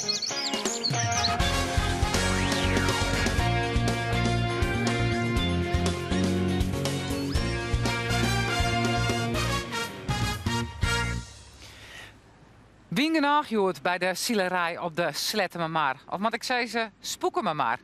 Wyn genôch hjoed by de silerij op de Sleattemermar. Of moat ik sizze, Spoekemermar.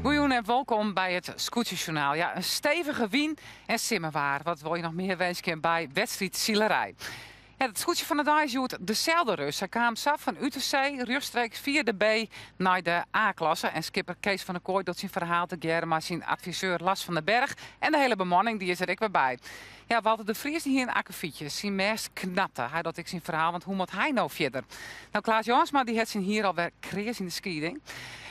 Goejûn en wolkom by it Skûtsjesjoernaal. Ja, in stevige wyn en simmerwaar. Wat wol je noch mear winskje by wedstriidsilerij? Ja, it skûtsje fan de dei is hjoed de Zeldenrust. Hy kaam sa fan út de see rjochtstreeks fia de B nei de A-klasse. En skipper Kees van der Kooi docht syn ferhaal tegearre mei syn adviseur Lars van den Berg. En de hiele bemanning dy is der ek wer by. Ja, Walter de Vries dy hie in akkefietje. Syn mêst knapte. Hy docht ek syn ferhaal, want hoe moat hy no fierder? No, Klaas Jansma dy hat syn hier alwer kreas yn de skieding.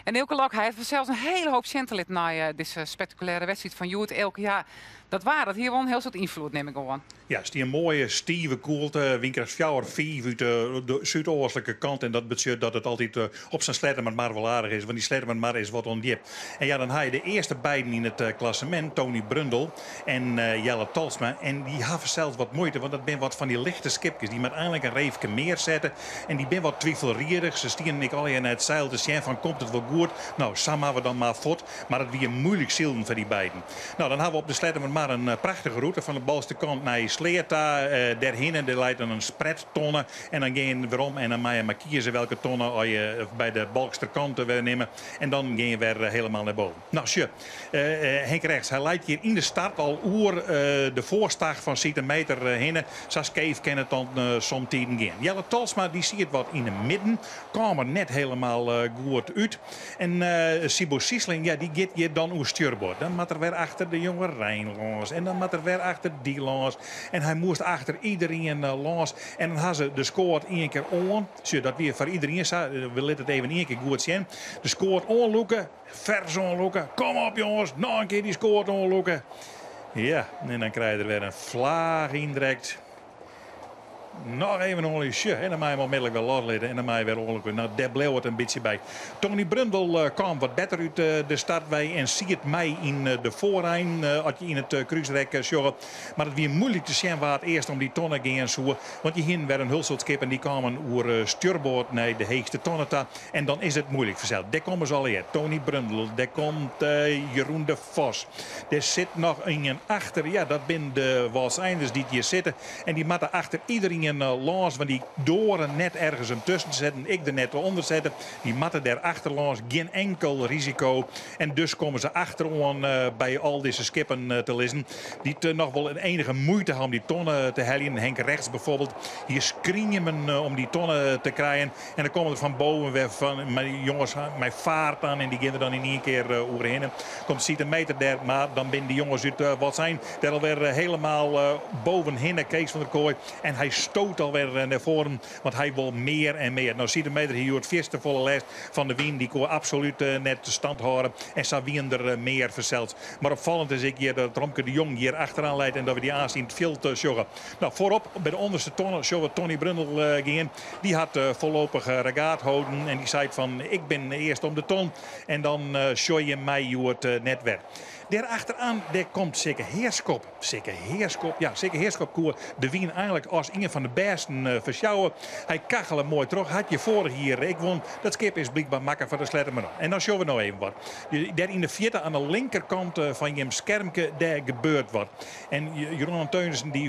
En Eelke Lok, hy hat fansels in hiele hoop sjen te litten nei eh, dizze spektakulêre wedstriid fan hjoed. Eelke, ja, dat waar, dat hie wol in hiel soad ynfloed, nim ik oan. Ja, stie in moaie stive koelte, wynkrêft fjouwer, fiif út de súdoastlike kant. En dat betsjut dat it altyd op sa'n Sleattemermar wol aardich is, want dy Sleattemermar is wat ûndjip. En ja, dan ha je de earste beiden yn it klassemint, Tony Brundel en Jelle Talsma. En dy hawwe sels wat muoite, want dat binne wat fan dy lichte skipkes. Dy moat einlik in reefke mear sette en dy binne wat twifelriedich. Se stienen ek allegear nei it seil te sjen fan komt it wol goed? No, sa moatte we dan mar fuort. Mar it wie muoilik silen foar dy beiden. No, dan hawwe we op de Sleattemermar in prachtige rûte fan de Balster kant nei Sleat ta. Dêrhinne, dêr leit dan in sprettonne. En dan gean je werom en dan mei je mar kieze welke tonne as je by de Balkster kant wer nimme. En dan gean je wer helemaal nei boven. No, sjoch, Henk Regts, hy leit hjir yn de start al oer de foarstach fan Siete Meter hinne. Sa skeef kin it dan somtiden gean. Jelle Talsma dy siet wat yn de midden, kaam er net helemaal goed út. En Siebo Siesling, ja, dy giet hjir dan oer stjurboard. Dan moat er wer achter de jongerein lâns en dan moat er wer achter dy lâns. En hy moast achter iderien lâns. En dan ha se de skoat ien kear oan. Sjoch, dat wie foar iderien sa. We litte it even ien kear goed sjen. De skoat oanlûke, fers oanlûke. Kom op jonges, noch in kear dy skoat oanlûke. Ja, en dan krije je der wer in flaach yndrekt. Noch even oanlûke. Sjoch, en dan mei je him onmiddellik wer loslitte en dan mei je wer oanlûke. No, dêr bleau it in bytsje by. Tony Brundel eh, kaam wat better út eh, de start wei en siet mei yn eh, de foarein as je yn it krúsrek sjogge. Mar it wie muoilik te sjen wa't earst om dy tonne gean soe. Want je hienen wer in hiel soad skippen dy kamen oer stjurboard nei de heechste tonne ta. En dan is it muoilik fansels. Dêr komme se allegear. Tony Brundel, dêr komt Jeroen de Vos. Der sit noch ien achter. Ja, dat binne de Wâldseinders dy't hjir sitte. En dy moatte achter iderien lâns, want dy doare net ergens him tusken te setten, ek der net ûnder sette. Dy moatte dêr achter lâns, gjin enkel risiko. En dus komme se achteroan by al dizze skippen te lizzen, dy't noch wol enige muoite ha om dy tonne te heljen. Henk Regts bijvoorbeeld, hier skriemen om dy tonne te krijen. En dan komme der fan boven wer fan mei jonges mei faart aan en dy gean der dan yn ien kear oerhinne. Komt Siete Meter dêr, mar dan binne dy jonges út Wâldsein dêr alwer helemaal bovenhinne. Kees van der Kooi en hy stoot alwer nei foaren, want hy wol mear en mear. No, Siete Meter hie hjoed fierste folle lêst fan de wyn, dy koe absolút net stand hâlde. En sa wienen der mear fansels. Mar opfallend is ek hjir dat Romke de Jong hjir achteraan leit en dat we dy aanst yn it fjild sjogge. No, foarop by de ûnderste tonne sjogge we Tony Brundel gean. Dy hat foarlopich regaat holden en dy seit fan ik bin earst om de ton en dan sjoch je my hjoed net wer. Dêr achteroan, dêr komt Sikke Heerschop. Sikke Heerschop, ja, Sikke Heerschop koe de wyn eigenlik as ien fan de bêsten fersjouwe. Hy kachele moai troch, hat hjir foarich jier ek wûn. Dat skip is blykber makke foar de Sleattemer. En dan sjogge we no even wat. Dêr yn de fierte oan de linkerkant fan jim skermke, dêr gebeurt wat. En Jeroen Teunissen dy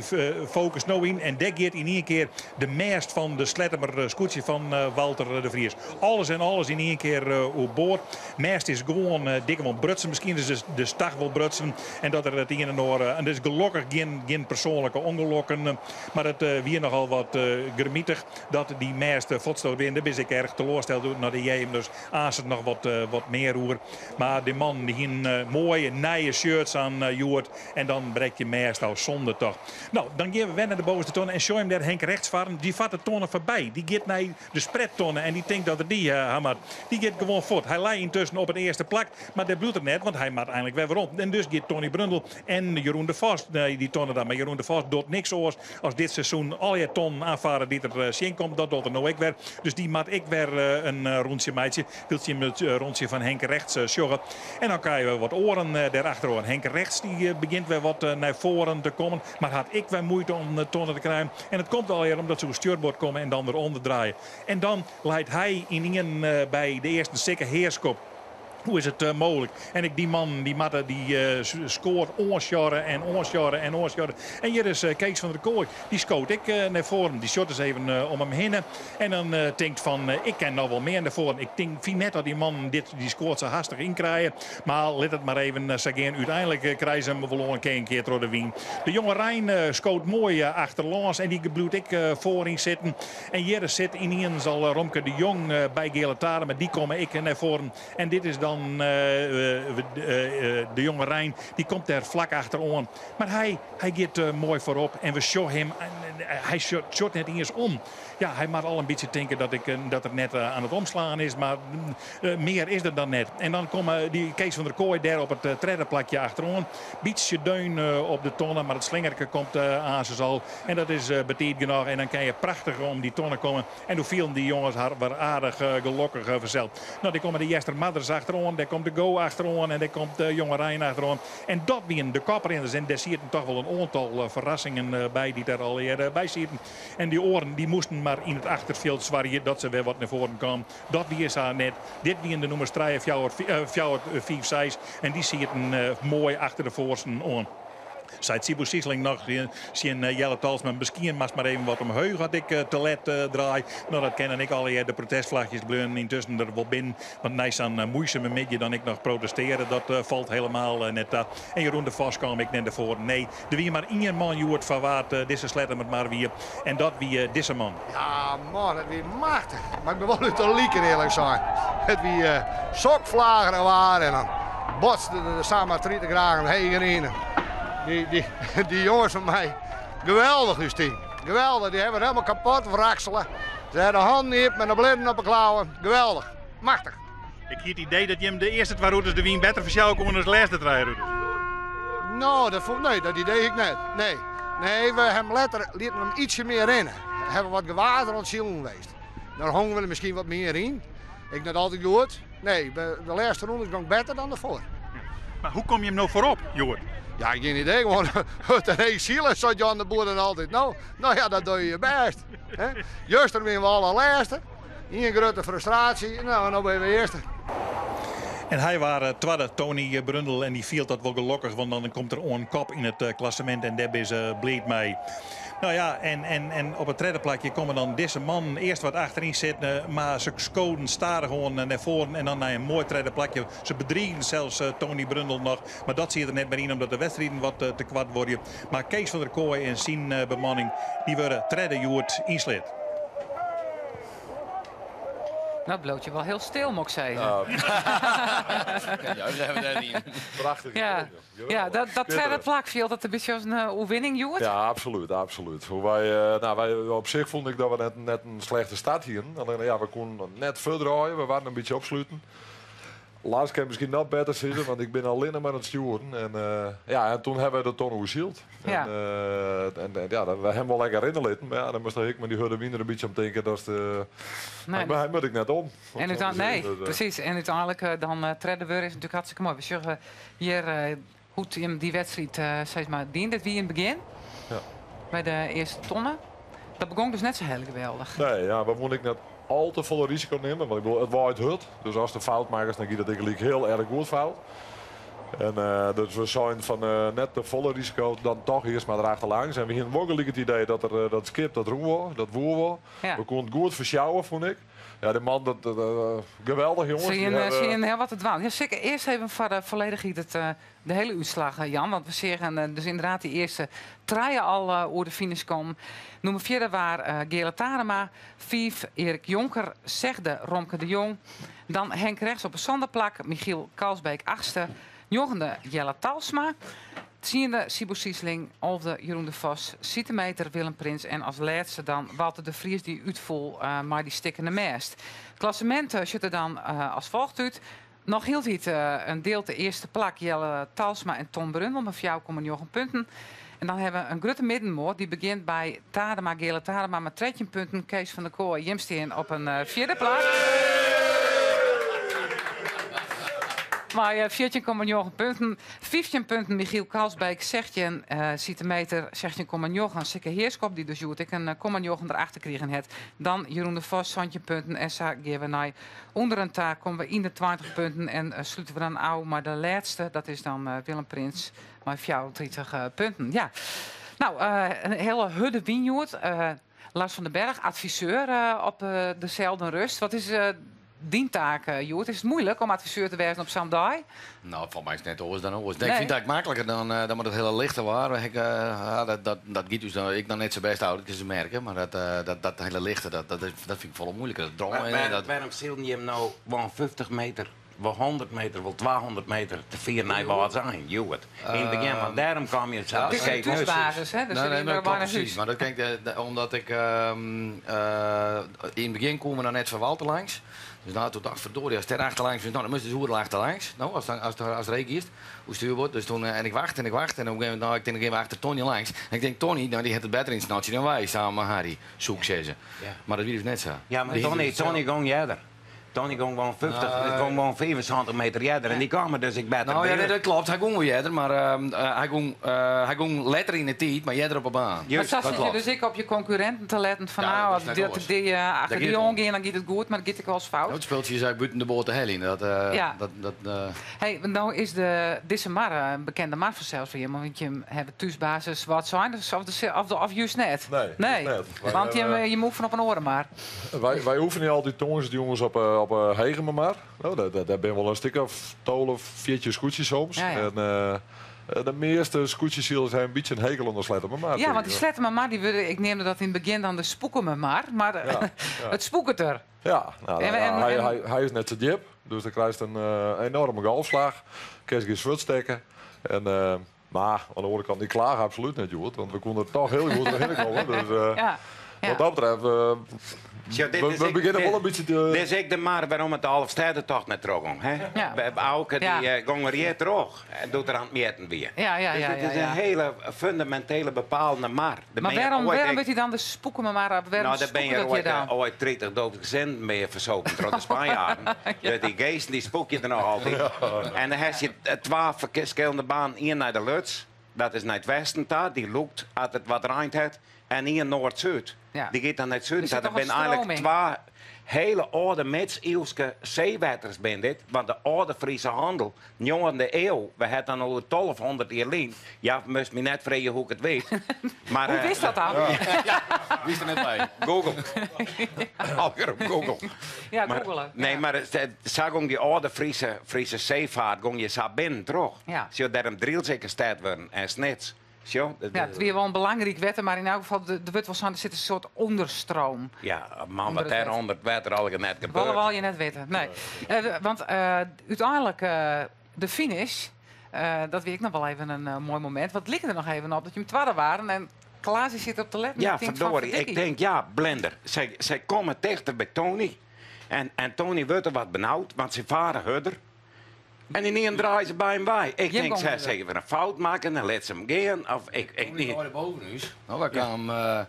fokust no yn en dêr giet yn ien kear de mêst fan de Sleattemer skûtsje fan Walter de Vries. Alles en alles yn ien kear oerboard. Mêst is gewoan dik gewoan brutsen. Miskien is de stach wol brutsen en dat er it ien en oar. En der is gelokkich gjin persoanlike ûngelokken, mar it wie nochal wat gremietich dat dy mêst fuortstoot wie. En dêr bin ik erch teloarsteld oer. No, dêr hearre jim dus aanst noch wat mear oer. Mar dy mannen dy hienen moaie nije shirts oan hjoed. En dan brekt je mêst ôf, sonde toch. No, dan gean we wer nei de bovenste tonne en sjoch him dêr Henk Regts farren. Dy fart de tonne foarby. Dy giet nei de sprettonne en dy tinkt dat er dy ha moat. Dy giet gewoan fuort. Hy lei yntusken op it earste plak, mar dêr bliuwt er net, want hy moat einlik wer werom. En dus giet Tony Brundel en Jeroen de Vos nei dy tonne ta. Mar Jeroen de Vos docht niks oars as dit seizoen allegear tonnen ôffarre dy't er tsjinkomt. Dat docht er no ek wer. Dus dy moat ek wer in rûntsje meitsje. Wylst jim it rûntsje fan Henk Regts sjogge. En dan krije we wat oaren dêrachteroan. Henk Regts dy begjint wer wat nei foaren te kommen, mar hat ek wer muoite om de tonne te krijen. En it komt allegear omdat se oer stjurboard komme en dan derûnder draaie. En dan leit hy ynienen by de earste Sikke Heerschop. Hoe is it mooglik? En ek dy mannen dy moatte dy skoat oansjorre en oansjorre en oansjorre. En hjir is Kees van der Kooi. Dy skoot ek nei foaren. Dy sjocht ris even om him hinne. En dan tinkt fan, ik kin noch wol mear nei foaren. Ik tink, fyn net dat dy mannen dit, dy skoat sa hastich ynkrijen. Mar lit it mar even sa gean. Uteinlik krije se him wol oan in kear troch de wyn. De jonge Rein skoot moai achterlâns en dy bliuwt ek foaryn sitten. En hjir sit yniens al Romke de Jong by Geale Tadema. Mar dy komme ek nei foaren. En dit is dan de jonge Rein. Dy komt dêr flak achteroan. Mar hy, hy giet moai foarop en we sjogge him, hy sjocht net iens om. Ja, hy moat al in bytsje tinke dat, ik, dat er net oan it omslaan is, mar mear is der dan net. En dan komme dy Kees van der Kooi dêr op it tredde plakje achteroan. Bytsje deun op de tonne, mar it slingerke komt aansens al. En dat is betiid genôch. En dan kin je prachtich om dy tonne komme. En doe fielden dy jonges har wer aardich gelokkich fansels. No, dêr komme de Eastermarders achteroan, dêr komt de Go achteroan en dêr komt de Jonge Rein achteroan. En dat wienen de koprinners. En dêr sieten toch wol in oantal ferrassingen by dy't der allegear by sieten. En dy oaren dy moasten mar yn it achterfjild soargje dat se wer wat nei foaren kamen. Dat wie sa net. Dit wienen de nûmers 3, 4, 4, 5, 6 en dy sieten moai achter de foarsten oan. Seit Siebo Siesling noch tsjin Jelle Talsma, miskien moatst mar even wat omheech as ik te let draai. No, dat kin ek allegear. De protestflachjes bleaunen yntusken der wol binnen. Want nei sa'n muoisume middei dan ek noch protestearje, dat falt hielendal net ta. En Jeroen de Vos kaam ek net nei foaren. Nee, der wie mar ien man hjoed foar wa't dizze Sleattemermar wie. En dat wie dizze man. Ja, man, it wie machtich. Mar ik bin wol út de liken earlik sein. It wie sok flagerich waar en dan botste der samar 30 graden heger yn. Dy jonges fan my, geweldich ús team. Geweldich, dy hawwe it hielendal kapot wraksele. Se hawwe de hannen iepen en de blierren op 'e klauwen. Geweldich, machtich. Ik hie it idee dat jim de earste twa rûtes de wyn better fersjouwe koene as de lêste trije rûtes. No, dat fûn, nee, dat idee hie ik net. Nee. Nee, we hawwe letter lieten we him ytsje mear rinne. We hawwe wat gewaarder oan it silen west. Dan hongen we der miskien wat mear yn. Ek net altyd goed. Nee, de lêste rûndes gong better dan derfoar. Mar hoe komme jim no foarop, hjoed? Ja, gjin idee. Gewoan hurd en heech sile, seit Jan de Boer dan altyd. No, no ja, dat dogge je je bêst. Juster wiene we allerlêste. Ien grutte frustraasje, no en no binne we earste. En hy waard twadde, Tony Brundel, en dy fielt dat wol gelokkich, want dan komt er oan kop yn it klassemint en dêr binne se bliid mei. No ja, en op it tredde plakje komme dan dizze mannen earst wat achteryn sitten, mar se skoden stadichoan nei foaren en dan nei in moai tredde plakje. Se bedrigen sels Tony Brundel noch, mar dat siet der net mear yn omdat de wedstriden wat te koart wurde. Mar Kees van der Kooi en syn bemanning dy wurde tredde hjoed yn Sleat. No bliuwt je wol hiel stil, moat ik sizze. Ja, juist even net yn. Prachtich. Ja, ja, dat tredde plak fielt dat in bytsje as in oerwinning hjoed? Ja, absolút, absolút. Hoe wy, no, wy, op sich fûn ik dat we net in slechte start hienen. Allinnich, ja, we koenen net fuortdraaie, we waarden in bytsje opsluten. Lars kin miskien noch better sizze, want ik bin allinne mar oan it stjoeren. En ja, en toen ha wy de tonne oersyld. Ja. En, en ja, we hawwe him wol lekker rinne litten. Mar ja, dan moatst ek mei dy hurde wyn der in bytsje om tinke. Dat Nee, hy moat ek net om. En nee, presys. En úteinlik dan tredde wurde is natuerlik hartstikke moai. We sjogge hjir hoe't him dy wedstriid sis mar dien. Dit wie yn it begjin. Ja. By de earste tonne. Dat begong dus net sa hiel geweldich. Nee, ja, we woene ek net al te folle risiko nimme. Want ik bedoel, it waait hurd. Dus ast in fout makkest, dan giet it ek gelyk hiel erch goed fout. En dus we seinen fan net te folle risiko, dan toch earst mar derachterlangs. En we hiene wol gelyk it idee dat er, dat skip dat rûn wol, dat woe wol. Ja. We koene it goed fersjouwe, fûn ik. Ja, de man, dat, geweldich jonges. Sil Die je hawwe- sil je hiel wat te dwaan. Ja, seker. Earst even foar de folledichheid it, de hiele útslach, Jan. Want we seagen dus ynderdaad dy earste trije al oer de finish kommen. Nûmer fjirde waard Geale Tarema. Fiif Erik Jonker. Sechde Romke de Jong. Dan Henk Rechts op 'e sânde plak. Michiel Kalsbeek achtste. Njoggende Jelle Talsma. Tsiende Siebo Siesling. Alfde Jeroen de Vos. Sitemeter Willem Prins. En as lêste dan Walter de Vries dy't útfoel mei dy stikkene mêst. It klassemint sjocht der dan as folget út. Noch hieltyd in dield de earste plak Jelle Talsma en Tom Brundel mei 4,9 punten. En dan hawwe we in grutte middenmoat dy't begjint by Tadema, Geale Tadema mei 13 punten. Kees van der Kooi, jim stean op in fjirde plak. Mei 14,9 punten. 15 punten Michiel Kalsbeek, 16 Sitemeter, 16,9 Sikke Heerschop, dy't dus hjoed ek in komma njoggen derachter krigen hat. Dan Jeroen de Vos, 17 punten. En sa gean we nei ûnderen ta, komme we yn de 20 punten en slute we dan ôf mei de lêste, dat is dan Willem Prins mei 34 punten. Ja. Nou, in hiele hurde wyn hjoed. Lars van den Berg, adviseur op de Zeldenrust. Wat is dyn taak hjoed? Is it muoilik om adviseur te wêzen op sa'n dei? Nou, foar my is it net oars dan oars. Nee, Nee. ik fyn it eigentlik makliker dan mei dat hiele lichte waar. Ik, ja, dat giet ús dan ek noch net sa bêst ôf, dat kinne se merke. Mar dat hiele lichte, dat fyn ik folle muoiliker. Dat draaien, dat Wêrom sylden jim no wol 50 meter, wol 100 meter, wol 200 meter te fier nei Wâldsein, hjoed? Yn it begjin, want dêrom kaam je sa Het is een beskepen. thuisbasis, hè? Dus Nee, er nee, is maar maar klopt bijna precies. huis. Maar dat ken ik omdat ik, yn it begjin koene we noch net foar Walter langs. Dus nou, toen dacht ik, verdorie, as der achterlangs is, nou, dan moast dus oeral achterlangs. Nou, as reek is, hoe stuurboord. Dus toen, en ik wacht en ik wacht. En op een gegeven moment, nou, ik denk, dan gaan we achter Tony langs. En ik denk, Tony, nou, die heeft het beter in het snotje dan wij, samen met Harry. Zoek, zei ze. Ja. Maar dat wie dus net zo. Ja, maar Die hield het Tony ging eerder. Tony ging gewoon 50, Nee. ging gewoon 75 meter eerder. En die kwamen dus ik beter Nou ja, bij. nee, dat klopt. Hij ging wel eerder, maar hij ging letter in de tijd, maar eerder op de baan. Juist, Maar zo dat zit je klopt. dus ik op je concurrenten te letten van, Ja, nou, dat als is net die, oors. die, achter Daar die gaat het om. omgaan, dan gaat het goed, maar dan gaat het wel eens fout. Nou, het speeltje is eigenlijk buiten de boot te hel in. Dat Ja. dat. Hey, want nou is dizze mar een bekende mar vanzelfs voor je, want je hebt thuisbasis wat zijn, dus of de, of de, of juist net. Nee, Nee. juist net. Wij, Want je moet van op een oren maar. Wij oefenen altijd jongens, die jongens op Hegema maar. Nou, daar ben wel een stuk of 12, 14 scootjes soms. Ja, ja. En de meeste scootjes zijn een beetje een hekel aan de Slettema maar. Ja, want die Slettema maar, die worden, ik neemde dat in het begin dan de spoeken maar, maar Ja, ja. het spoeket er. Ja, nou, nou, hij is net zo diep, dus dan krijg je een enorme golfslag. Kun je geen zwart steken. En, maar aan de andere kant, die klagen absoluut niet, joh, want we konden er toch heel goed doorheen komen. Dus, wat dat betreft, Zo, dit is we ik- beginnen dit- wel een beetje te... Dit is ik de maar waarom het de Alfstedentocht net terug ging, hè? Ja. We hebben Auke, die, Ja. ging er hier terug en doet er aan het meten weer. Ja, ja, Dus ja, dit ja, is ja. een hele fundamentele bepaalde mar. Daar Maar ben je ooit waarom ik- werd hij dan de spoeken maar? Waarom Nou, daar ben je spoeken dat je ooit, dan? ooit 30 doodgezinden mee verzopen door de Spanjaarden. Dus die geesten die spook je er nog altijd. En dan heb je 12 verschillende banen. Eén naar de Luts, dat is naar het westen daar, die loopt als het wat rijdt het. En één noord-zuid. Ja. Die gaat dan naar het zuiden. Er zit Dat toch een zijn eigenlijk stroming. 2 hele oude middeleeuwse zeewetters ben dit. Want de oude Friese handel, 9e eeuw, we hebben dan al 1200 jaar lien. Ja, moest me net vragen hoe ik het weet. Maar, Hoe wist dat dan? Ja. Wie is er net bij? Google. Alweer op Google. Ja, Maar, googelen. nee, Ja. maar zo ging die oude Friese zeevaart ging je zo binnen terug. Ja. Zo daarom Drielzikke stad worden en Snits. Zo, dat- Ja, het is wel een belangrijk wet, maar in elk geval, de wet was aan, er zit een soort onderstroom. Ja, man, Onder wat het daar wet. onder het water al net gebeurt. Willen we je net weten. Nee. Want uiteindelijk de finish, dat weet ik nog wel even een mooi moment. Want het ligt er nog even op dat je hem tweede waren en Klaas zit op te letten. Ja, Ik denk van, verdorie. Ik verdikkie. denk, ja, blender. Zij komen dichter bij Tony. En Tony wordt er wat benauwd, want ze varen hudder. En ynienen draaie se by him wei. Ik Jim tink, gongen se der. even in fout makke, dan lit se him gean. Of ik, ik Toen niet. boven ús. No, wy kamen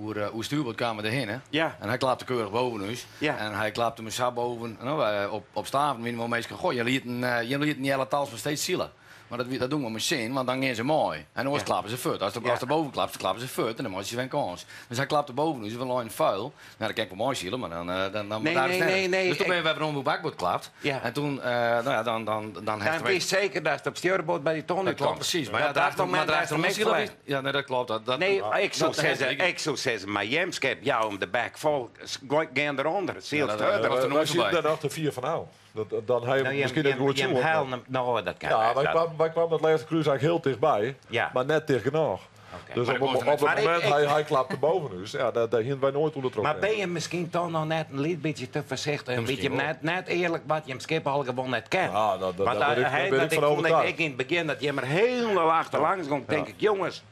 oer stuurboard kamen we derhinne. Ja. En hy klapte keurich boven ús. Ja. En hy klapte me sa boven. No, wy, op Staven wiene wol minsken. Goh, je lieten Jelle Talsma steeds sile. Maar dat doen we met zin, want dan gaan ze mooi. En anders klappen ze voort. Als de boven klapt, dan klappen ze voort en dan maken ze weer een kans. Dus hij klapte boven ons, we lagen vuil. Nou, dat kan ik wel mooi zielen, maar dan Nee, daar nee, is het nee, nergens. nee, Dus toen ik- ben we hebben om hoe bakboord klapt. Ja. En toen, nou ja, dan Dan heeft wist zeker dat het op stuurboord bij die tonnen Dat klopt komt. precies. Maar ja, dat daar dat moment maar daar dat hem is ik de Ja, nee, dat klopt. Dat, Nee, ik zou dat heeft zeggen, ik- ik zou zeggen, maar Jemskep, jou om de bek vol, gooi gaan eronder. Ziel Ja, dat- verder. dat was er Wij nooit zitten voorbij. daar nog de vier van nou. Dan hij Nou, misschien een goed Jem toe. huilen hem- nou, dat kan Ja, best. wij kwamen dat laatste cruise eigenlijk heel dichtbij, Ja. maar net dicht genoeg. Dus Maar op, dat op, kon op ze het net- moment Maar ik- hij, hij klapte boven ons, ja, daar hield wij nooit onder Maar ben je misschien toch nog net een liet beetje te voorzichtig? Een misschien beetje wel. net eerlijk wat je hem schip al gewoon net kent. Ja, dat- Want daar ben ik- hij- daar ben dat ik van vond ik, overtuigd. ik in het begin dat je hem er helemaal achterlangs komt, denk ik, jongens,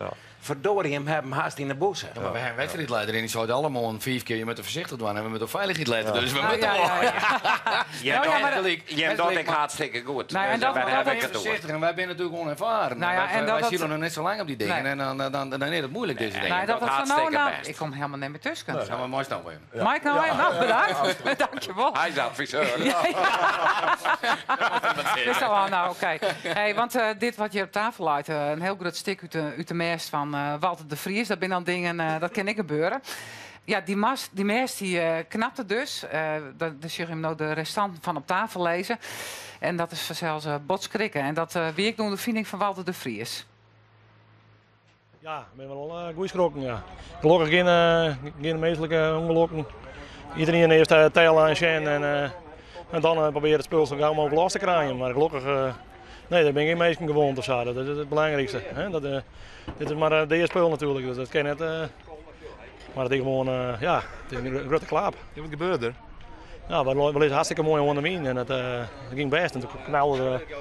verdorie, hem hebben haast in de boezem. Ja, maar we hebben een wedstrijdleider en die zou het allemaal een vier keer je met de voorzichtig doen en we moeten op veiligheid letten. Dus we Nou, moeten ja, wel. ja, ja. Je Nou ja, maar- gelijk. Je Het dat gelijk, ik maar- hartstikke goed. Nou, en Dus dat- daar dat- heb dat- ik het over. Voorzichtig en wij zijn natuurlijk onervaren. Nou ja, wij en dat wij dat- zien nog net zo lang op die dingen Nee. en dan is het moeilijk deze dingen. Nou, dat dat was van nou, hartstikke nou, best. ik kom helemaal niet meer tussen. Ja, maar mooi snel even. Mike, nou, nou bedankt. Dankjewel. Hij is adviseur. Dus al, nou, oké. Hey, want dit wat je op tafel laat, een heel groot stuk uit de mest van Walter de Vries, dat zijn dan dingen, dat kan ik gebeuren. Ja, die mast, die mest die knapte dus. Dat zul je hem nou de restant van op tafel lezen. En dat is zelfs botskrikken. En dat wie ik doen de vinding van Walter de Vries. Ja, ik ben wel goed geschrokken. Ja. Gelukkig geen menselijke ongelukken. Iedereen heeft tijl aan zijn en dan proberen het spul zo gauw mogelijk los te krijgen. Maar gelukkig, nee, daar ben ik geen mensen gewond of zo. Dat is het belangrijkste. Hè? Dat, dit is maar de eerste spul natuurlijk, dus dat kan net. Maar het is gewoon, ja, het is een grote klaap. Ja, wat gebeurde er? Ja, we liggen hartstikke mooi onder de wind en het ging best. En toen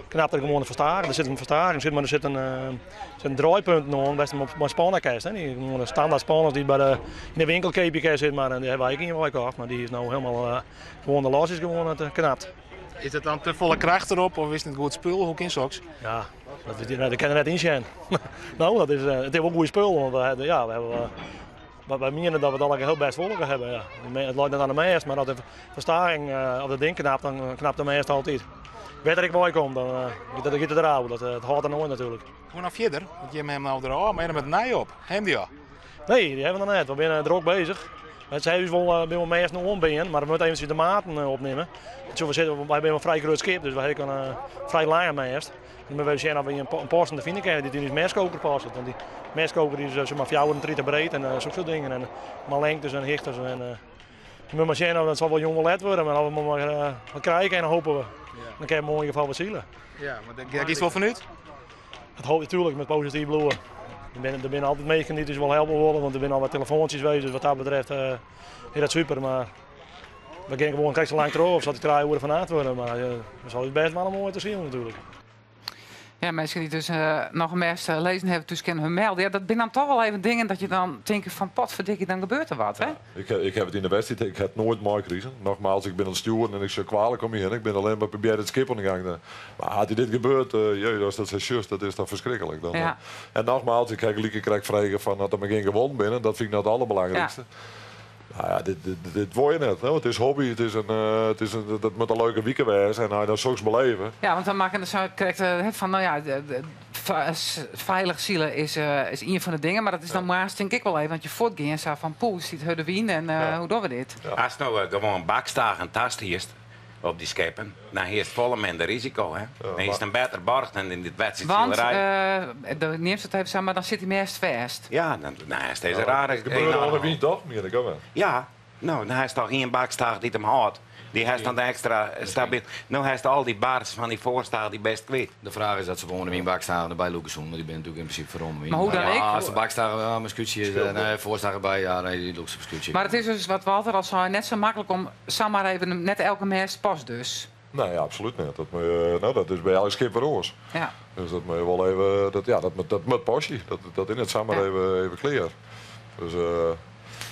knapte er gewoon een verstager. Er zit een verstager, zit, maar er zit een draaipunt nog, best op mijn spannenkast. Hè. Die gewoon een standaard spanners die bij de, in de winkel KPK zit, maar en die hebben wij ook in gekocht. Maar die is nou helemaal gewoon de los is gewoon het knapt. Is dat dan te volle kracht erop of is het een goed spul? Hoe kan zoiets? Ja, dat is, dat kan er net in zijn. Nou, dat is, het is wel een goed spul, want we, ja, we hebben, wij menen dat we het al heel best volgen hebben. Ja. Het loopt net aan de meest, maar als de verstaging of de ding knapt, dan knapt de meest altijd. Weet dat ik bij kom, dan dat gaat het eraf. Dat het houdt er nooit natuurlijk. Hoe nou verder? Want je hebt hem nou eraf, maar je hebt hem met nij op. Hem die al? Nee, die hebben we nog net. We zijn druk bezig. Het zijn dus wel bij wel meest nog onbeen, maar we moeten even de maten opnemen. Zo, we zitten, wij hebben een vrij groot schip, dus wij hebben een vrij lange meest. En we willen zien of we een passende vinden kunnen die in de mestkoker past. Want die mestkoker die is zeg maar 34 breed en zulke soort dingen. En maar lengtes en hichters. En we moeten maar zien of dat zal wel jong wel let worden, maar als we maar wat krijgen en dan hopen we. Dan kan je in ieder geval wat zielen. Ja, maar daar kiest wel vanuit? Dat hoop ik natuurlijk met positief bloemen. Er zijn altijd mensen die dus wel helpen willen, want er zijn al wat telefoontjes geweest, dus wat dat betreft is dat super. Maar we gaan gewoon kijk zo lang terug, of zal die 3 uur van aan worden, maar we zal het best wel mooi te zien natuurlijk. Ja, mensen die dus nog een mes lezen hebben, dus kunnen hun melden. Ja, dat zijn dan toch wel even dingen dat je dan denkt van potverdikkie, dan gebeurt er wat, hè? Ja, ik heb het in de wedstrijd, ik heb nooit mooi kriezen. Nogmaals, ik ben aan het sturen en ik zou kwalijk om je heen. Ik ben alleen maar proberen het schip aan de gang. Maar had dit gebeurd, jee, als dat zijn zus, dat is dan verschrikkelijk. Dan, Ja. En nogmaals, ik heb gelijk krijg vragen van dat er maar geen gewonnen binnen. Dat vind ik nou het allerbelangrijkste. Ja. Nou ja, dit word je net. Hè? Het is hobby, het is een het is een, dat moet een leuke weekend zijn en hij dat soms beleven. Ja, want dan maken de zo krijgt, hè, van, nou ja, de veilig zielen is een van de dingen, maar dat is dan maar denk ik wel even, want je voortgaat en zo van poeh, ziet de wien en hoe doen we dit? Ja. Als nou gewoon bakstaag en tast hier op die schepen, dan is het volle minder risico, hè? Ja, dan is maar het een beter borg dan in dit wedstrijd. Want, de neemt het even samen, maar dan zit hij meest vast. Ja, dan is deze Ja, rare het gebeurt enorm. al een wind toch, meer ik ook wel. Ja, nou, dan is toch geen bakstaag die hem houdt. Die heeft dan extra stabiel. Nou heeft al die baars van die voorstaag die best kwijt. De vraag is dat ze gewoon in bak staan bij Lucas, maar die ben natuurlijk in principe voor om. Maar hoe dan Ja, ik? Als de bak staat, ja, mijn scootje is, Scheelt nee, voorstaag erbij, ja, nee, die loopt op scootje. Maar het is dus wat Walter al zei, net zo makkelijk om zomaar even net elke mest pas dus. Nee, ja, absoluut niet. Dat moet je, nou, dat is bij elk schip weer oors. Ja. Dus dat moet je wel even, dat, ja, dat, dat moet pasje. Dat in het samen even clear. Dus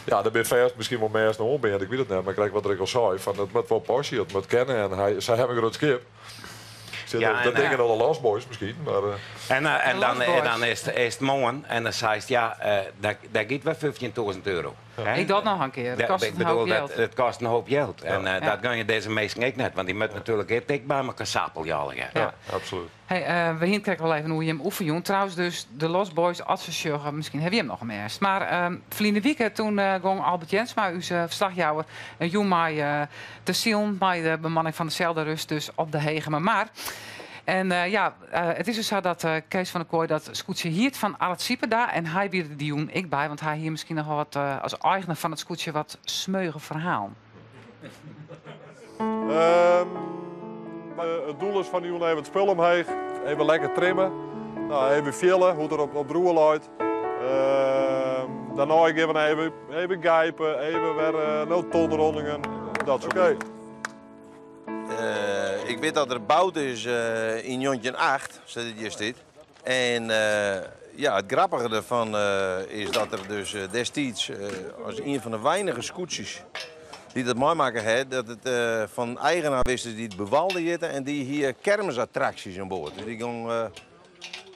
ja, daar ben je misschien wel meer dan onbekend, ik weet het niet. Maar kijk wat ik al zei, van het moet wel passie, het moet kennen. En zij hebben een groot schip. Ja, dat tinke al de Lost Boys miskien. Mar, En dan is it moarn en dan seist ja, dêr giet wer 15.000 euro. Ik doch noch in kear. It kostet in hoop jild. It kostet in hoop jild. En dat gunje dizze minsken ek net, want dy moatte natuerlik ek by elkoar sappelje allegear. Ja, absolút. Hey, we hiene krekt al even oer jim oefenjûn. Trouwens dus de Lost Boys, as se sjogge, miskien hawwe jim noch in mêst. Mar ferline wike toen gong Albert Jensma, ús ferslachjouwer, in jûn mei te silen mei de bemanning fan de Zeldenrust dus op de Hegemermar. En ja, it is dus sa dat Kees van der Kooi dat skûtsje hiert fan Allert Sieperda en hy wie der dy jûn ek by, want hy hie miskien noch wol wat as eigener fan it skûtsje wat smeuïge ferhalen. It doel is fan de jûn even it spul omheech, even lekker trimme, no, even fiele hoe't er op it roer leit. Dêrnei gean we even, even gijpen, even wer no tonrondingen, dat soart dingen. Ik wit dat er boud is yn 1908, sa't it hjir stiet. En ja, it grappige derfan is dat er dus destiids as ien fan de weinige skûtsjes dy't dat meimakke hat, dat it fan eigenaar wist is dy't Buwalda hjitte en dy hie kermisattraksjes oan board. Dus dy gong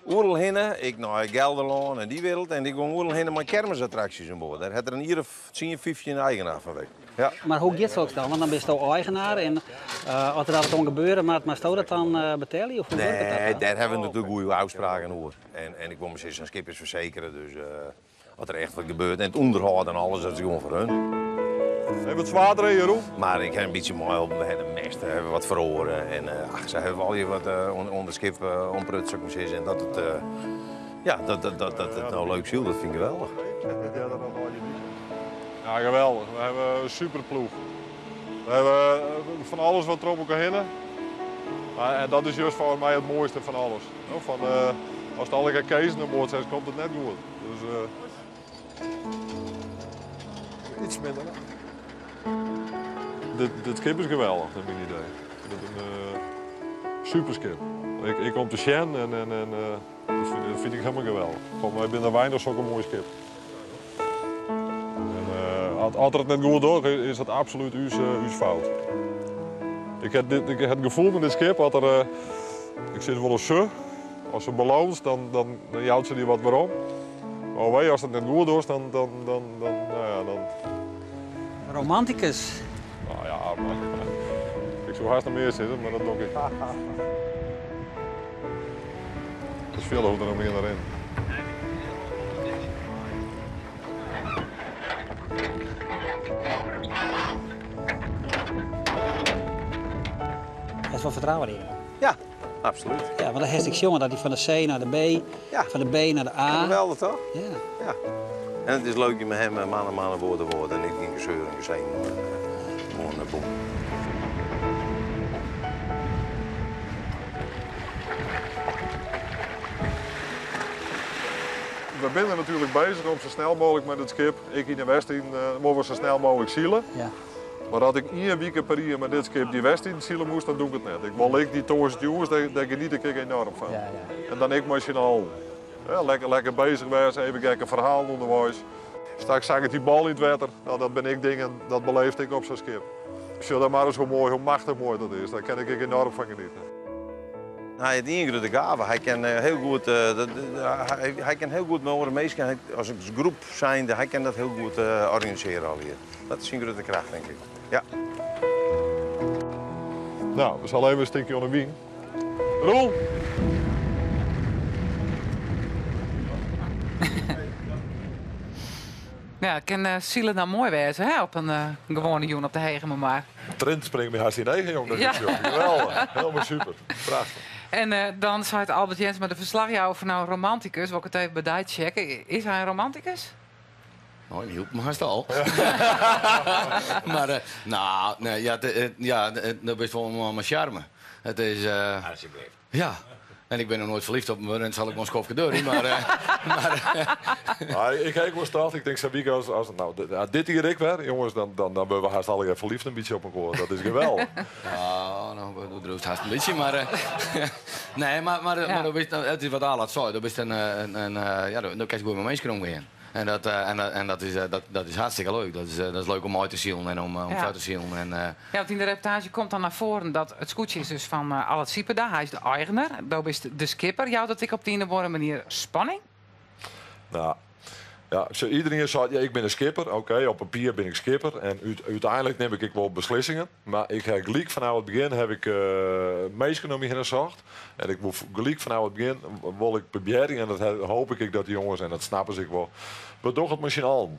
oeral hinne, ek nei Gelderlân en dy wereld, en dy gong oeral hinne mei kermisattraksjes oan board. Dêr hat er in jier of 10, 15 eigenaar fan west. Ja. Mar hoe giet soks dan? Want dan bisto eigenaar en as der wat oan gebeure moat, moatsto dat dan betelje? Of hoe wurket dat Nee, dan? dêr hawwe we natuerlik goede ôfspraken oer. En ik wol mar sizze, sa'n skip is fersekere, dus as der echt wat gebeurt en it ûnderhâld en alles, dat is gewoan foar hun. Even wat swaarder, hè, Jeroen? Mar ik ha in bytsje meiholpen, we ha de mêst hawwe wat feroare en ach, sa hawwe we allegear wat oan it skip oanprutsen, soe ik mar sizze. En dat it, ja, dat, dat, dat, dat it no leuk sylt, dat fyn ik geweldich. Ja, geweldich. We hawwe in superploech. We hawwe fan alles wat troch elkoar hinne. En dat is just foar my it moaiste fan alles. No, fan, as it allegear Keezen oan board set, komt it net goed. Dus, iets minder. Dit skip is geweldich, nei myn idee. Dit is in superskip. Ik kom te sjen en dat fyn ik hielendal geweldich. Foar my binne der weinich sokke moaie skippen. En as er it net goed docht, is dat absolút ús fout. Ik ha ik ha it gefoel mei dit skip, as er, ik sis wolris se, as se beloont, dan jout se dy wat werom. Mar wee, as it net goed dochst, dan, nou ja, dan... Romanticus. Nou ja, mar ik soe hast noch mear sizze, mar dat doch ik net. Dus fiele hoe't der noch mear nei rint. Hast wol fertrouwen yn. Ja, absolút. Ja, want dan hast ek sjoen dat hy fan de C nei de B, fan de B nei de A. Geweldich toch? Ja. Ja. En it is leuk mei him man en man en woord en woord en net gjin geseur en gezeven. Gewoan boem. We binne natuerlik bezich om sa snel mooglik mei dit skip, ek yn de wedstriden, wolle we sa snel mooglik sile. Ja. Mar as ik ien wike per jier mei dit skip dy wedstriden sile moast, dan doe ik it net. Ik wol ek dy tongersdeitejûns, dêr geniet ik ek enorm fan. Ja, ja. En dan ek mei syn allen. Ja, lekker, lekker bezich wêze, even gekke ferhalen ûnderweis. Straks sakket dy bal yn it wetter. No, dat binne ek dingen, dat beleefde ik op sa'n skip. Sjoch dan mar ris hoe moai, hoe machtich moai dat is. Dêr kin ik ek enorm fan genietsje. Hy hat ien grutte gave. Hy kin hiel goed, hy kin hiel goed mei oare minsken, hy, as in groep zijnde, hy kin dat hiel goed organisearje allegear. Dat is syn grutte kracht, tink ik. Ja. No, we sille even in stikje oan de wyn. Roel! Ja, kin sile dan moai wêze, hè, op in gewoane jûn op de Hegemermar. Trint springt my hast yn eagen, jong. Dat Ja. is jong. Geweldich. Helemaal super. Prachtich. En dan seit Albert Jensma, de ferslachjouwer fan no romanticus, wol ik it even by dy checke. Is hy in romanticus? No, yn Hylpen hast al. Mar, no, nee, ja, ja, do bist wol in man mei sjarme. It is, Alsjeblieft. Ja. En ik bin noch noait ferlyfd op him wurden en it sil ek wol in skoftke duorje, mar Ja, ik ha ek wol start. Ik tink sa'n wike as no, dit jier ek wer, jonges, dan wurde we hast allegear ferlyfd in bytsje op elkoar. Dat is geweldich. No, no, do driuwst hast in bytsje, mar, nee, mar do bist, it is wat Allard sei, do bist in, ja, do kinst goed mei minsken omgean. En dat, en dat, is, dat, dat is hartstikke leuk. Dat is leuk om uit te silen en om foar te silen. En, Ja, want in de reportage komt dan naar voren dat het skûtsje is dus fan Allard Sieperda. Hy is de eigener. Do bist de skipper. Jout dat ek op de ien of oare manier spanning? Nou, ja, zo iedereen zegt, ja, ik ben een skipper. Oké, op papier ben ik skipper. En uiteindelijk neem ik wel beslissingen. Maar ik heb gelijk vanaf het begin heb ik meesten om me heen gezocht. En ik wil gelijk vanaf het begin wil ik proberen, en dat hoop ik dat die jongens, en dat snappen ze ik wel. We doen het misschien al.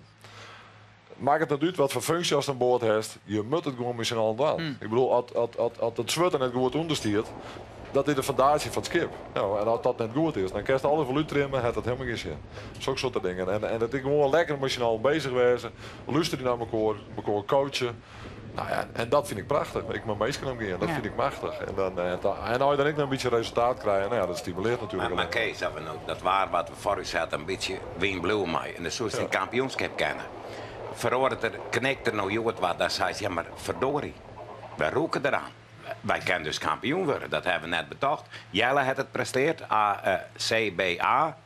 Maakt het niet uit wat voor functie als aan boord heeft, je moet het gewoon met z'n allen doen. Ik bedoel, als het zwart net goed onderstiert, dat is de fundatie van het schip. Nou, en als dat net goed is, dan kan je alle voluut trimmen, heeft dat helemaal geen zin. Zulke soort dingen. En dat ik gewoon lekker met z'n allen bezig wezen, luisteren naar elkaar, elkaar coachen. Nou ja, en dat vind ik prachtig. Ik moet meestal omgaan, dat vind ik machtig. En als je dan ik nog een beetje resultaat krijgt, nou ja, dat stimuleert natuurlijk. Maar Kees, dat, we nou, dat waar wat we vorig jaar een beetje wien blauw mee en de soort een kampioenschap kennen. Verhoort er, knikt er nou jord wat, dan zei ze, ja maar verdorie, wij roeken eraan. Wij kunnen dus kampioen worden, dat hebben we net betocht. Jelle had het presteerd, A, C, B, A.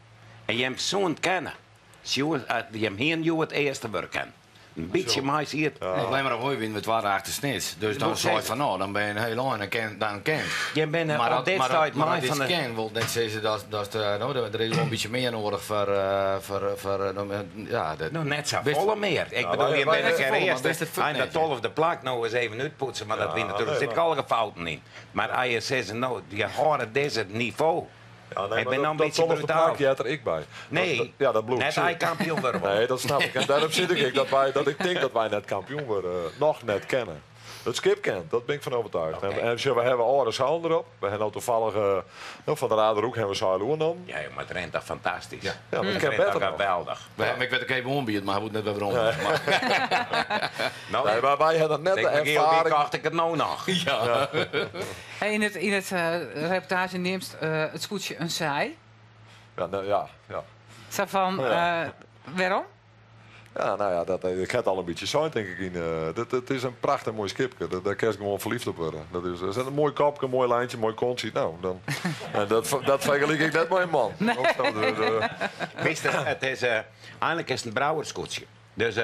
En je hebt zo'n kennen. Je hebt hier het eerste werk kennen. Een beetje maar zie het. Nee, alleen maar op win met waren achter snits. Dus dan Dat zei moet van nou, dan ben je een heel eind en ken, dan kent. Je bent Maar op dat, dit maar stuit dat, maar maar dat van is de... ken, wil net zeggen dat, dat, nou, er is wel een beetje meer nodig voor, voor, ja, dat, Nou, net zo Best- volle meer. Ik Ja, bedoel, je wij- bent een net keer zo volle, maar eerste. best het Hij dat net, ja. tolfde plak nou eens even uitpoetsen, maar dat wint natuurlijk. Er nee, zitten alle fouten in. Maar als je zegt, nou, je hoort deze niveau. Ja, nee, Ik maar ben nou een dat beetje tolfde brutaal. plak, jij had er ik bij. Nee, Ja, dat bloedt. net hij kampioen worden. Nee, dat snap ik. En daarom zit ik, dat ik denk dat wij net kampioen worden. Nog net kennen. Het schip kent, dat ben ik van overtuigd. En zo, we hebben oude zeilen erop. We hebben nou toevallig nou, van de Raderhoek hebben we zeilen oornomen. Ja, joh, maar het rent toch fantastisch. Ja, maar het Het kan rent toch beter nog. geweldig. Maar ik werd ook even onbied, maar hij moet net weer om. Maar, Nou, Nee, maar wij hebben net ik de denk, wie ervaring. kocht ik het nou nog? ja. Hey, in het reportage neemt het skûtsje een zij. Ja, nou, ja, ja. Zo van, Ja. waarom? Ja, nou ja, dat, ik heb al een beetje zo, denk ik. In, dat, het is een prachtig mooi schipje. Daar kan je gewoon verliefd op worden. Dat is, er zit een mooi kopje, een mooi lijntje, een mooi kontje. Nou, dan, en dat vergelijk ik net met een man. Nee. Ook zo, Wist je, het is, eigenlijk is het een brouwerskoetsje. Dus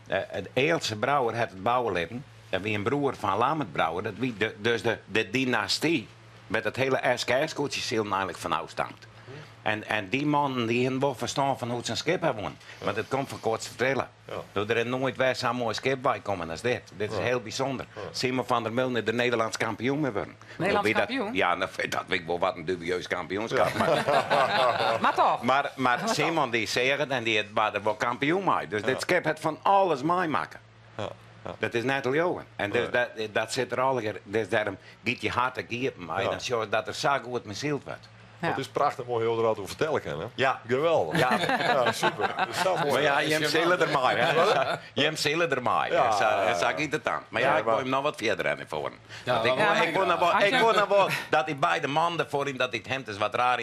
het Eelse brouwer heeft het bouwenleven. En wie een broer van Lamert Brouwer, dat wie de, dus de dynastie met het hele SKS-koetsje ziel eigenlijk van afstamt. En die man die hebben wel verstaan van hoe ze een schip hebben. Want het komt van kortste trillen. Door er is nooit weer zo'n mooi schip bij komen als dit. Dit is heel bijzonder. Simon van der Meulen is de Nederlands kampioen mee worden. Nederlands Wie dat- kampioen? Ja, nou, dat weet ik wel wat een dubieus kampioenschap. Maar, Maar toch. maar Simon die zegt het en die het er wel kampioen mee. Dus dit schip het van alles meemaken. Dat is net Leeuwen. En dus dat zit er al. Dus daarom giet je hart ook maar dan zie je dat er zo goed met ziel wordt. Ja. Het is prachtig mooi heel eruit over vertellen kan, hè? Ja. Geweldig. Ja. Ja, super. Dat is zo mooi. Maar ja, Jem Zelen er maar. hè. Jem Zelen er maar. Ja, ja, En zag ik het aan. Maar ja, Ja, ik wil maar- hem nog wat verder aan voor. Ja, Want ik maar- wil- ik wil nog wel- Als je- ik wil nog wel dat die beide mannen voor hem, dat dit hemd is wat raar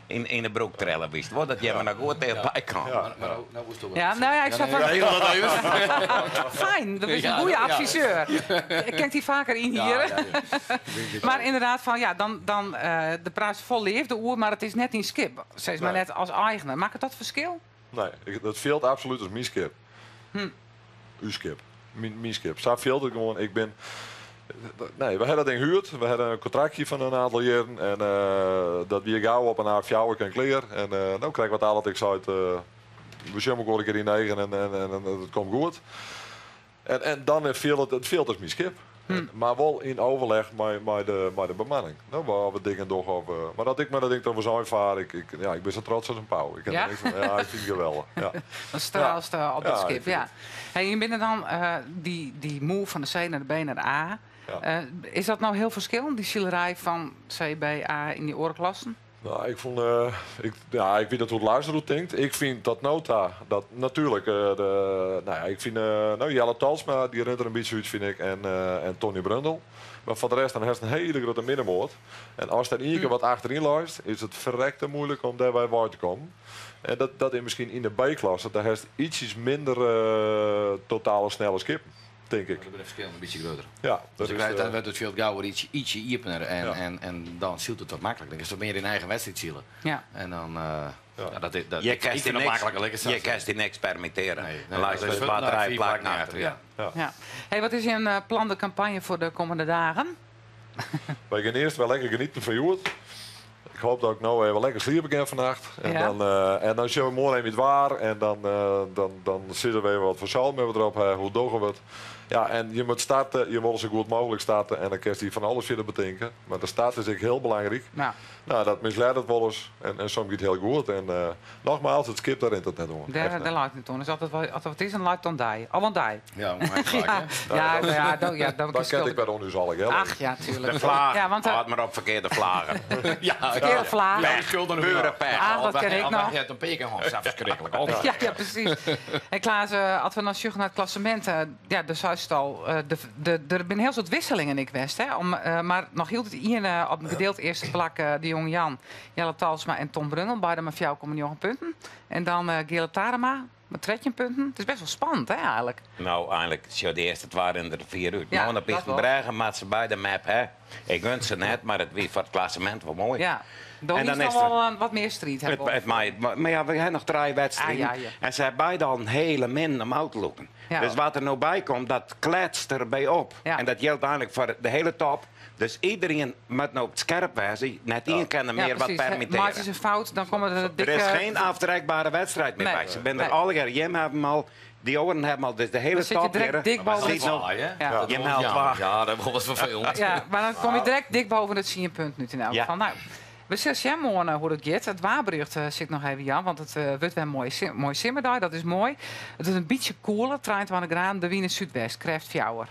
in de broek trillen wist. Wordt dat jij maar nog goed tegen bij kan. Maar, maar nou, nou moest toch wel. Ja, nou ja, ik zat nee, van- heel dat even. Fijn, dat is een Ja, goede ja. adviseur. Ik kent die vaker in hier. Ja, ja, ja. Maar inderdaad, van, ja, dan, de prijs vol leeft de oer, maar het is net niet skip. Zeg maar Nee. net als eigenaar. Maakt het dat verschil? Nee, dat veelt absoluut als mijn skip. Uw skip. Mijn skip. Zo veelt het gewoon. Ik ben... Nee, we hadden dat ding gehuurd. We hadden een contractje van een aantal jaren. En dat we gauw op een A4 kan kleren. En nou krijg ik wat al dat ik zei. We zullen ook een keer in negen en het komt goed. En dan viel het veelt als mijn schip. Maar wel in overleg met de bemanning. Nou, waar we dingen toch over. Maar dat ik maar dat ik dan voor zo'n vaar, ik ben zo trots als een pauw. Ik heb Ja? er niks van. Ja, ik vind het geweldig. Ja. Dan straalst op dat Ja, ik schip. vind Ja. Hey, je bent dan die moe van de C naar de B naar de A. Ja. Is dat nou heel verschillend, die zilerij van C, B, A in die oorklassen? Nou, ik vond, ik, ja, ik weet dat hoe het luisteren denkt. Ik vind dat nota, dat natuurlijk, de, nou ja, ik vind, nou, Jelle Talsma, die rent er een beetje uit, vind ik, en Tony Brundel. Maar voor de rest, dan heeft een hele grote middenmoot. En als daar één keer wat achterin luistert, is het verrekte moeilijk om daarbij waar te komen. En dat is misschien in de B-klasse, daar heeft ietsjes minder totale snelle skip, denk ik. Dat is het verschil een beetje groter. Ja, dat Dus ik is, weet, dat werd het veel gauwer ietsje iepener Ja. en dan zielt het wat makkelijker. Dan is het meer in eigen wedstrijd zielen. Ja. En dan Ja, dat is, dat, Je ik kinst vind dy het makkelijker lekker niks, je kinst dy niks permitteren. Nee, Dan dat leist is er twa, nou, trije vier plakken plakken achter. achter, ja. Ja. Hey, wat is je plan de campagne voor de komende dagen? Wij gaan eerst wel lekker genieten van Joert. Ik hoop dat ik nou even lekker sliepen kan vannacht. En, Ja. dan, en dan zullen we morgen even het waar. En dan, dan zitten we even wat voor zaal met erop. Hè. Hoe doen we het? Ja, en je moet starten. Je wil zo goed mogelijk starten. En dan kun je van alles verder bedenken. Maar de start is ook heel belangrijk. Nou, Nou, dat misleidt het wel eens. En soms gaat het heel goed. En nogmaals, het skip daar in het net om. daar, daar laat het niet om. Dus altijd wel, als er wat is, dan laat het dan die. Al want die. Ja, maar vaak, Ja, hè? ja, nou ja, dan, ja, dan Dat ken ik bij ons al. Hè? Ach ja, tuurlijk. De vlagen. Ja, want Houd maar op verkeerde vlagen. Ja, verkeerde vlaag. Ja, de schuld aan de Pure pech. Ah, dat ken ik nog. Je hebt een pek en dat is verschrikkelijk. Altijd. Ja, ja, precies. En Klaas, als we dan zoeken naar het klassement, ja, de Zuidstal, er zijn heel soort wisselingen in ik West, hè, om, maar nog hield het hier op een gedeeld eerste plak de jonge Jan, Jelle Talsma en Tom Brungel, beide met 4,9 punten. En dan Gele Tarema met 13 punten. Het is best wel spannend, hè, eigenlijk. Nou, eigenlijk, zo de eerste het waren er 4 uur. Ja, nou, dan dat op wel. Bregen maakt ze bij de map, hè. Ik gun ze net, maar het wie voor het klassement wel mooi. Ja. Dan En is dan nog is er- wel wat meer strijd. Het, hebben we. het, maar, maar ja, we hebben nog drie wedstrijden. Ah, ja, ja. En ze hebben beide al een hele min om uit te lopen. Ja. Dus wat er nou bij komt, dat kletst erbij op. Ja. En dat geldt eigenlijk voor de hele top. Dus iedereen moet nou op het scherp wezen. Net één kan er Ja, meer wat precies. permitteren. Maar het is een fout, dan komen er dikke... Er is geen aftrekbare wedstrijd meer Nee. bij. Ze zijn er Nee. alle keer. Jim hebben hem al, die oren hebben al. Dus de hele Dan zit je top direct hier, dik boven zit het- nog- Hè? Ja. Dat Je wordt meldt jammer. waar. Ja, dat wordt vervelend. Ja, maar dan kom je direct dik boven het punt nu in elk Ja. geval. Nou, we zien morgen hoe dat gaat. Het waarberucht zit nog even Jan, want het wordt weer mooi, mooi simmerdag. Dat is mooi. Het is een beetje koeler, 23 graden, de Wiener Zuidwest, krijgt fjouwer.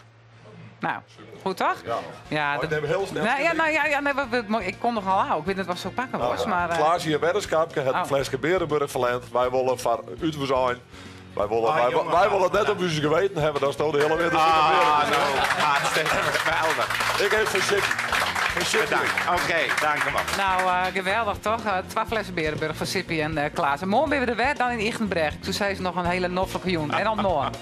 Nou, goed toch? Ja. Ja, Maar ik neem heel snel. Nou, ja, nou, ja, ja, nee, maar ik kon nogal aan. Ik weet niet wat zo pakken was, maar... Klaas hier weddenschapje, het Oh. flesje Berenburg verlend. Wij willen van uit we zijn. Wij willen, Ah, wij, jongen, wij willen net op onze geweten hebben, dat stond de hele winter. Ah, nou, hartstikke geweldig. Ik heb voor Sippy. Voor Sippy. Bedankt. Oké, dank u wel. Nou, geweldig toch? 12 flessen Berenburg van Sippy en Klaas. En morgen weer de wet, dan in Ichtenberg. Toen zei ze nog een hele noffelijke joen. En dan morgen.